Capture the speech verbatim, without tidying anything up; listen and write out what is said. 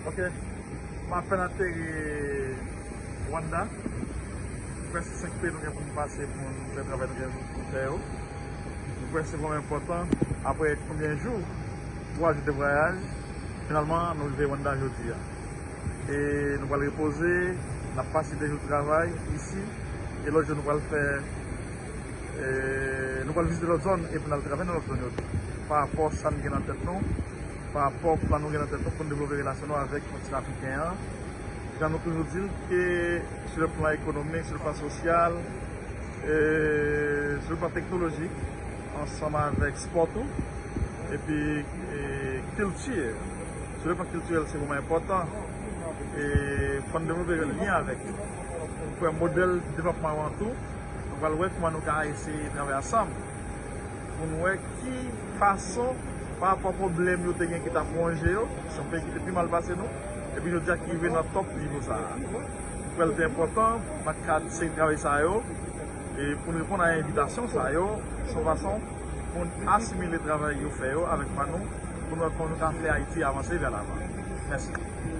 Ok, m apèn ateri Rwanda. M kwè se senk peyi nou gen pou n pase pou n fè travay nou gen pou n fè yo. M kwè se vrèman enpòtan. Apre konbyen jou, twa jou de vwayaj, finalman, nou rive Rwanda jodi a. E nou pral repoze, n ap pase de jou travay isi, e lòt jou nou pral fè, e, nou pral vizite lòt zòn, epi n al travay nan lòt zòn yo tou. Pa rapò sa n gen nan tèt nou, pa rapò plan nou gen nan tèt nou pou n devlope relasyon nou avèk kontinan afriken an. Jan nou toujou di l, ke sou le plan ekonomik, sou le plan sosyal, e sou le plan teknolojik, ansanm avèk spò tou, epi, e, kilti. Sou le plan kiltirèl, se vrèman enpòtan. E fò n devlope lyen avèk yo. Pou fè modèl devlòpman yo an tou, nou pral wè kòman nou ka eseye travay ansanm pou n wè ki fason, pa rapò a pwoblèm yo te gen ki t ap wonje yo, se yon peyi ki te pi mal pase nou, epi jodi a ki rive nan top nivo sa a. M kwè l te enpòtan, nan kad seri travay sa yo, e pou n reponn a envitasyon sa yo, se yon fason pou n asimile travay yo fè yo avèk pa nou, pou n wè kòman nou ka fè Ayiti avanse vè lavan. Mèsi.